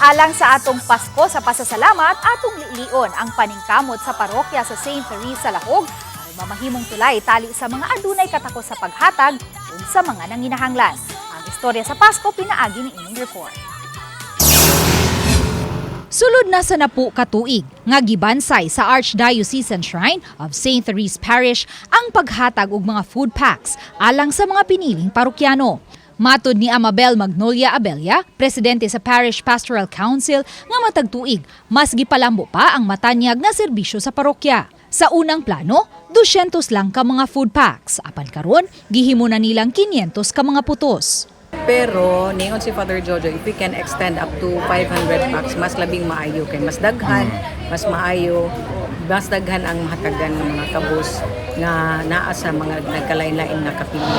Alang sa atong Pasko sa pasasalamat, atong lilion ang paningkamot sa parokya sa St. Therese sa Lahog aron mamahimong tulay tali sa mga adunay katakos sa paghatag ug sa mga nanginahanglan. Ang istorya sa Pasko pinaagi ni ining report. Sulod na sa 10 ka tuig nga gibansay sa Archdiocesan Shrine of St. Therese Parish ang paghatag og mga food packs alang sa mga piniling parokyano. Matod ni Amabel Magnolia Abella, presidente sa Parish Pastoral Council, nga matag tuig mas gipalambo pa ang matanyag nga serbisyo sa parokya. Sa unang plano, 200 lang ka mga food packs. Apan karon, gihimo na nilang 500 ka mga putos. Pero ningon si Father Jojo, if we can extend up to 500 packs, mas labing maayo kay mas daghan, mas maayo, mas daghan ang mahatagan ng mga kabus nga naa sa mga nagkalain-lain nga kapilya.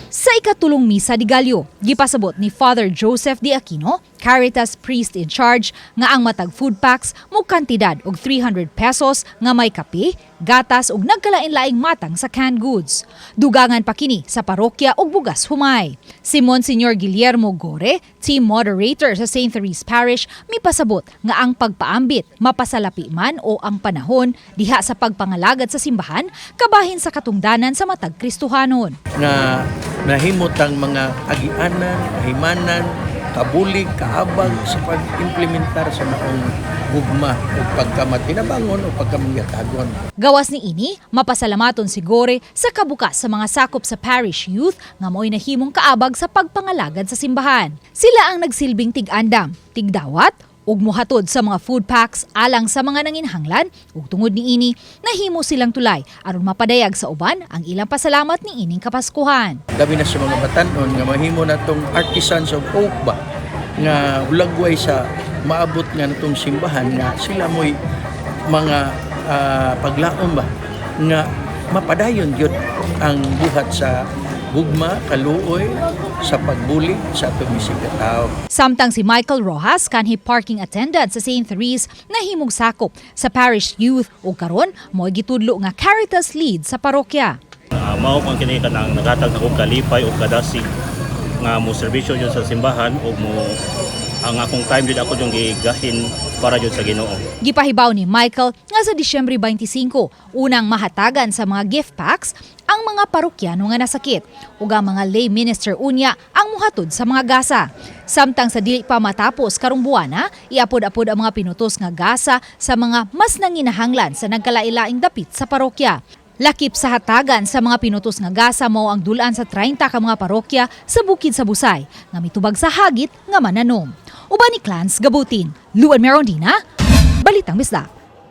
Sa ikatulong misa di Galyo, gipasabot ni Father Joseph D. Aquino, Caritas priest in charge, nga ang matag food packs mo kantidad og 300 pesos nga may kape, gatas ug nagkalain-laing matang sa canned goods. Dugangan pa kini sa parokya ug bugas humay. Si Monsignor Guillermo Gore, team moderator sa St. Therese Parish, mipasabot nga ang pagpaambit, mapasalapi man o ang panahon diha sa pagpangalagad sa simbahan, kabahin sa katungdanan sa matag Kristohanon. Nga nahimot ang mga agianan, kahimanan, kabulig, kaabag sa pag-implementar sa maong gugma o pagkamatinabangon o pagkamangiyatagon. Gawas ni ini, mapasalamaton si Gore sa kabukas sa mga sakop sa parish youth nga mo'y nahimong kaabag sa pagpangalagad sa simbahan. Sila ang nagsilbing tig-andam, tigdawat, ug muhatod sa mga food packs alang sa mga nanginhanglan ug tungod niini nahimo silang tulay aron mapadayag sa uban ang ilang pasalamat ni ining Kapaskuhan. Labi na sa mga batanon nga mahimo na tong artisans of hope ba nga hulagway sa maabot nga natong simbahan nga sila mo'y mga paglaom ba nga mapadayon gyud ang buhat sa gugma, kaluoy, sa pagbulig sa atong isig tao. Samtang si Michael Rojas, kanhi parking attendant sa St. Therese, nahimong sakop sa parish youth ug karon mo'y gitudlo nga Caritas lead sa parokya. Mao kang kini kanang naghatag nako kalipay ug kadasig nga mo serbisyo jud sa simbahan ug mo ang akong time jud ako yung gigahin para jud sa Ginoo. Gipahibaw ni Michael nga sa Disyembre 25, unang mahatagan sa mga gift packs ang mga parokyano nga nasakit ug ang mga lay minister unya ang muhatod sa mga gasa. Samtang sa dili pa matapos karong buwana, iapod-apod ang mga pinutos nga gasa sa mga mas nanginahanglan sa nagkalailaing dapit sa parokya. Lakip sa hatagan sa mga pinutos nga gasa mao ang dulaan sa 30 ka mga parokya sa Bukid sa Busay nga mitubag sa hagit nga mananom. Uban ni Clans Gabutin, Luan Merondina, Balitang Bisdak.